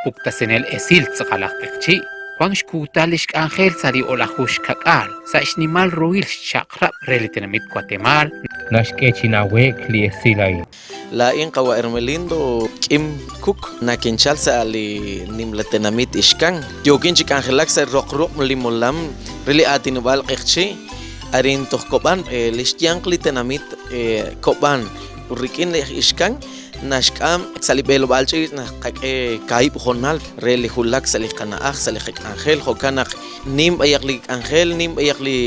puktasinel esil tz'aqal aj q'eqchi', wank xkuutal li xk'anjel sa' li o'laju xka'k'aal sa' xnimal ruhil xchaq'rab' re li tenamit Watemaal, naxk'e chi nawe'k li esil a'in. Laa'in qawa' Hermelindo K'im Kuk, nakinchal sa' li nimla tenamit Ixkan. Yookin chi k'anjelak sa' roq ruq'm li molam re li aatinob'aal q'eqchi' arin toj Kob'an. Li xyanq li tenamit Kob'an ut rik'in li Ixkan naxk'am sa' li b'elob'aal ch'iich' naqak'e kaahib' hoonal re li wulak sa' li qana'aj, sa' li qak'anjel. Jo'kan naq nim b'ayaq li k'anjel, nim b'ayaq li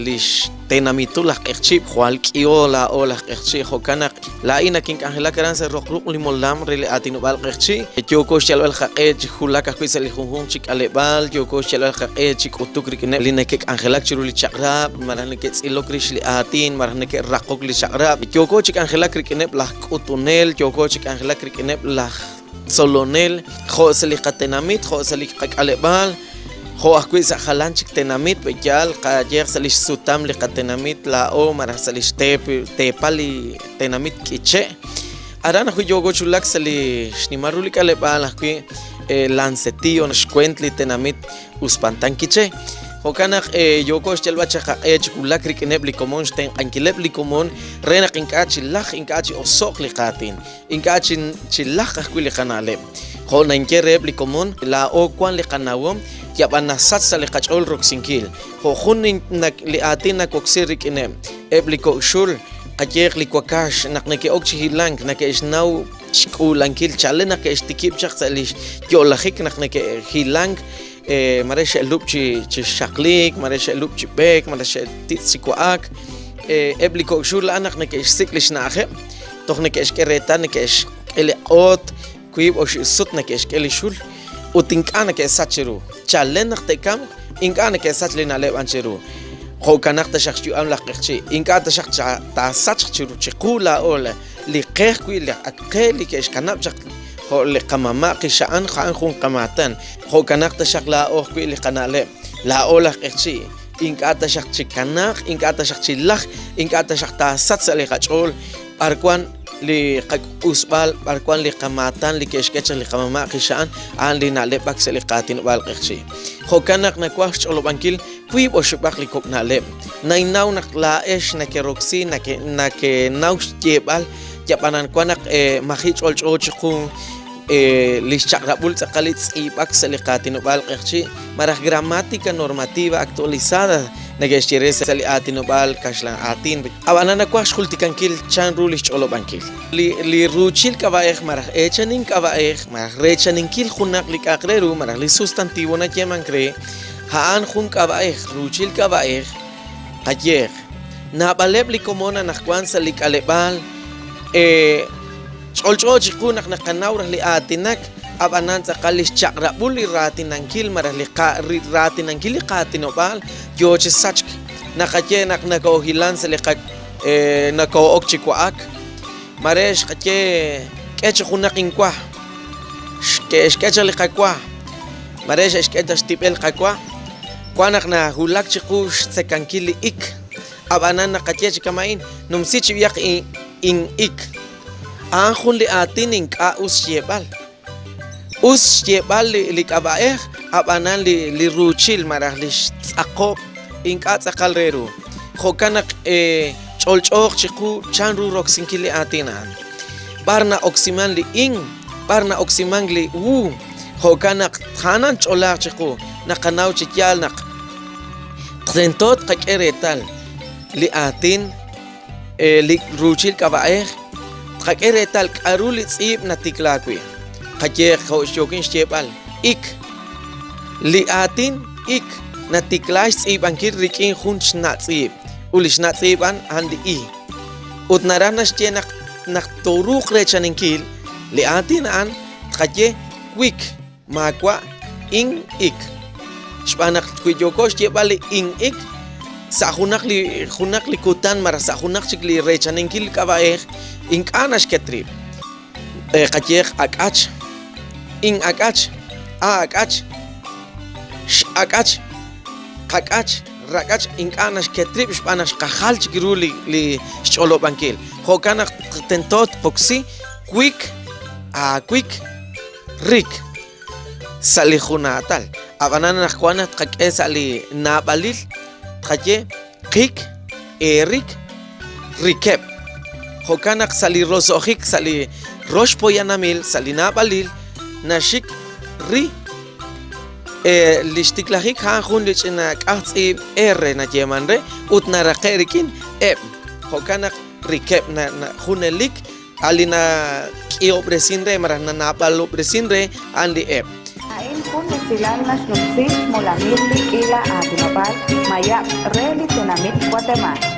li xtenamitul laj q'eqchi', jwal k'iho laa'o laj q'eqchi'. Jo'kan naq laa'in nakink'anjelak aran sa' roq ruq' li molam re li aatinob'aal q'eqchi'. Yooko xyalb'al qaq'e chi wulak ajwi' sa' li junjunq chi k'aleb'aal, yooko xyalb'al qaq'e chi k'utuk rik'ineb' li neke'k'anjelak chiru li chaq'rab', malaj neke'tz'ilok rix li aatin, malaj neke'raqok li chaq'rab'. Yooko chi k'anjelak rik'ineb' laj k'utunel, yooko chi k'anjelak rik'ineb' laj tzolonel, jo' sa' li qatenamit, jo' sa' li qak'aleb'aal, jo' ajwi' sa' jalan chik tenamit, b'eyaal qayeeq sa' li xsutam li qatenamit laa'o malaj sa' li xteep teepal li tenamit K'iche'. Aran ajwi' yooko chi wulak sa' li xnimal ru li k'aleb'aal ajwi' Lancetillo xweent li tenamit Uspantán Quiché. Jo'kan naq yooko xyalb'al chaq qaq'e chi wulak rik'ineb' li komon, xtenq'ankileb' li komon re naq ink'a' chi laj, ink'a' chi oso'q li qaatin, ink'a' chi chi lajq ajwi' li qana'leb'. Jo' ninye reheb' li komon, laa'o wan li qanawom, yab'an nasach sa' li qach'ool roksinkil. Jo' jun li aatin nawoksi rik'ineb' eb' li kok' xul, qayeeq li wakax, naq neke'ok chi hilank, neke'xnaw xk'uulankil chalen naq ke'xtikib' chaq sa' li xyo'lajik naq neke'hilank mare xe'lub' chi chi xaqliik, mare xe'lub' chi b'eek, mare xe'titz' chi wa'ak. Eb' li kok' xul a'an naq neke'xsik' li xna'ajeb', toj neke'xk'e reetal neke'xk'e li q'oot, 2-5 sut neke'xk'e li xul ut ink'a' neke'sach chiru. Chalen naq te'kamq, ink'a' neke'sach li na'leb' a'an chiru. Jo'kanaq taxaq xyu'am laj q'eqchi', ink'a' taxaq taasachq chiru chiqu laa'o li qe ajwi' li ak qe li ke'xkanab' chaq jo' li qamama' qixa'an a'an jun qamaatan. Jo'kanaq taxaq laa'o ajwi' li qana'leb', laa'o laj q'eqchi', ink'a' taxaq chikanaaq, ink'a' taxaq chilajq, ink'a' taxaq taasachq sa' li qach'ool b'arwan li qak'usb'al, b'arwan li qamaatan li ke'xk'e chaq li qamama' qixa'an, a'an li na'leb'ak sa' li qaatinob'aal q'eqchi'. Jo'kan naq nawaj xch'olob'ankil wiib' oxib'aq li kok' na'leb'. Nainnaw naq laa'ex nakeroksi, nakenaw xyeeb'al, yab'anan wan naq maji' ch'olch'o chiqu li xchaq'rab'ul tz'aqal li tz'iib'ak sa' li qaatinob'aal q'eqchi' malaj gramática normativa actualizada neke'xye re sa' li aatinob'aal kaxlan aatin. Ab'anan nawaj xjultikankil chan ru li xch'olob'ankil. Li ruuchil k'ab'a'ej malaj eechanink k'ab'a'ej malaj reechaninkil junaq li k'a'aq re ru malaj li sustantivo nayeemank re, A'an jun k'ab'a'ej, ruuchil k'ab'a'ej, qayeeq. Naab'aleb' li komon anaqwan sa' li k'aleb'aal e ch'olch'o chiqu naq naqanaw raj li aatinak, ab'anan tz'aqal li xchaq'rab'ul li raatinankil malaj li raatinankil li qaatinob'aal yoo chi sachk. Naqaye naq nakoohilan sa' li qa nakoo'ok chi wa'ak, mare xqaye k'e chi junaq inwa, xke'xk'e chaq li qawa. Mare xe'xk'e ta xtib'el qawa, wan naq nawulak chiqu xtzekankil li ik, ab'anan naqaye chi kama'in, numsi chi b'ihaq in ik. A'an jun li aatin ink'a' us xyeeb'al. Us xyeeb'al li k'ab'a'ej, ab'anan li ruuchil malaj li xtz'aqob' ink'a' tz'aqal re ru. Jo'kan naq ch'olch'ooq chiqu chanru roksinkil li aatin a'an. B'ar na'oksiman li in, b'ar na'oksimank li wu. Jo'kan naq a'anan tch'olaaq chiqu, naqanaw chi yaal naq tento tqak'e reetal li aatin li ruuchil k'ab'a'ej, tqak'e reetal k'aru li tz'iib' natiklaak wi'. Qayeeq jo' yookin xyeeb'al, ik. Li aatin ik natikla xtz'iib'ankil rik'in jun xna' tz'iib' ut li xna' tz'iib' a'an a'an li i. Ut naraj naxye naq naq tooruuq reechaninkil li aatin a'an tqaye wik maawa' in ik. Xb'aan naq wi yooko xyeeb'al li in ik sa' junaq li junaq li kutan malaj sa' junaq chik li reechaninkil li k'ab'a'ej ink'a' naxket rib'. Qayeeq ak'ach, in ak'ach, a ak'ach, x'ak'ach, qak'ach, rak'ach ink'a' naxket rib' xb'aan naq xqajal chik ru li li xch'olob'ankil. Jo'kan naq tento tqoksi wik, aawik, rik. sa' li junaatal. Ab'anan anaqwan naq tqak'e sa' li naab'alil tqaye qik, eerik, rikeb'. Jo'kan naq sa' li roso'jik sa' li rox poyanamil sa' li naab'alil naxik ri li xtiklajik a'an jun li ch'ina k'aj tz'iib' R nayeeman re ut naraqe' rik'in eb'. Jo'kan naq rikeb' junelik a' li nak'ihob'resin re malaj nanaab'alob'resin re a'an li eb'. A'in jun esilal naxnumsi xmolamil li k'iila aatinob'aal mayab' re li tenamit Watemaal.